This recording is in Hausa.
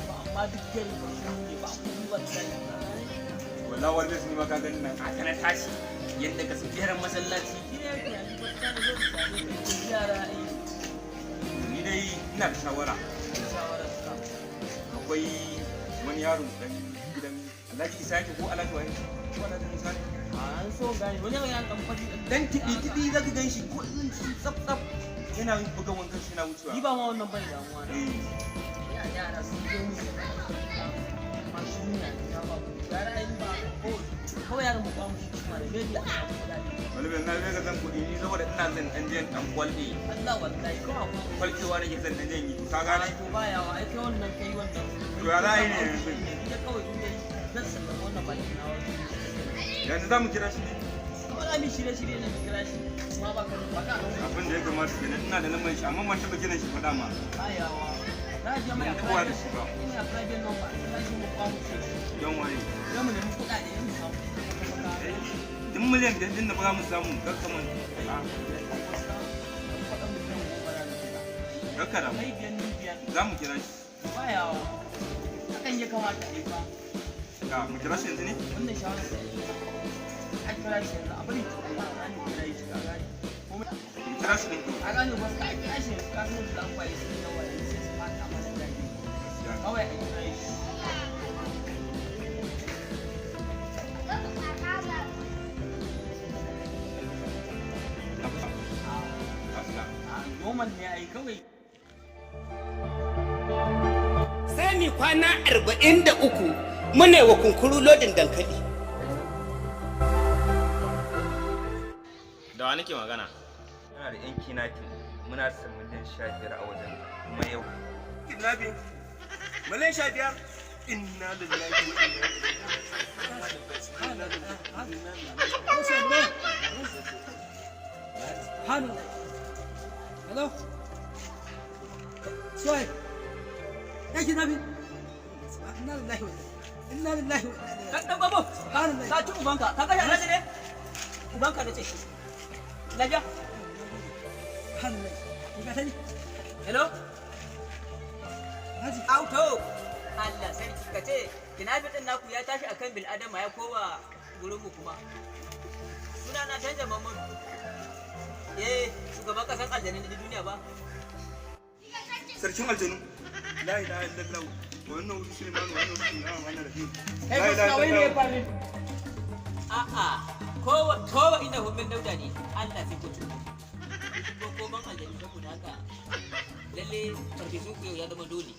ba, amma duk gari ba su ne ba kuɗi wallahi. Wallahi wani zai ma ka gani nan a kana tashi yadda ka san jeran masallaci. Shi ne tunani ba ta zo su same ka ko yara ai. Ni dai ina da shawara. Shawara suka. Akwai wani yaro dan gidan Alhaji Isa yake ko Alhaji waye ko Alhaji Musa ne. An so gane wani yana dan fadi. Dan tibi tibi zaka gan shi kullum tsaf tsaf yana buga wankan shi yana wucewa. Ni ba ma wannan bane damuwa na. Eh. Ya yara sun zo mu ma shi ne ya ba ku yara ai ba ko kawai yaran mu ba mu shi kuma da maybe a samu kuɗaɗe. Wani bai na ga zan kuɗi ni saboda ina zan dan je dan kwalbe. Allah wallahi kawai akwai. Kwalkewa nake zan dan je yi, to ka gane. To ba yawa ai kai wannan kai wannan. To ya za a yi ne yanzu? Ni da kawai in dai zan sallama wannan bakin nawa. Yanzu za mu kira shi ne? Kawai za mu shirye-shirye ne mu kira shi kuma ba ka ba ka nan. Abin da ya kamata kenan, ina da lambar shi amma ban taɓa kiran shi faɗa ma. Ba yawa za a je mai a Ban taɓa da shi ba. Ina private number kira shi mu kwamu shi. Don waye? Za mu nemi kuɗaɗe mu samu. Duk miliyan 5 din da ba za mu samu kakkaman. Kakkara. Kai biyar ni biyar. Za mu kira shi. Ba yawa hakan ya kamata a yi ba. Ga mu kira shi yanzu ne? Wannan shawarar da ake a kira shi yanzu, a bari tukuna a gane kira shi ka gane. Mu kira shi din to. A gane wasu ka a kira shi yanzu, ka san da an kwaye su yawa yanzu sai su fata masa daɗi. Kawai a kira shi. A normal ne ai kawai. Sai mi kwana 43 muna wa kunkuru lodin dankali. Da wa nake magana? Muna da yan kidnapping, muna son miliyan 15 a wajen kuma yau. Kidnapping? Miliyan 15? Inna lillahi wa inna ilaihi. Subhanallah. Hello? Suhaib. Ya kidnapping? Inna lillahi wa inna lillahi wa inna ilaihi. Dan babu. Subhanallah. Ka ci ubanka, ka kashe alhaji ne? Ubanka da ce. Lafiya? Subhanallah. Ni ka sani? Hello? Alhaji. Auto! Allah sarki, ka ce kinafi din naku ya tashi akan bil adama ya koma gurin mu kuma. Suna na canja mamman. Eh, shugaban kasan aljanin na duniya ba. Sarkin aljanu. La ilaha illallah. Wa inna hu sulaiman wa inna hu rahmanir rahim. Kai gaskiya wai me ya faru? A'a, kowa kowa inda hummin dauda ne. Allah sai ku ci. Ko koman aljani saboda haka lalle farfesun ku yau ya zama dole.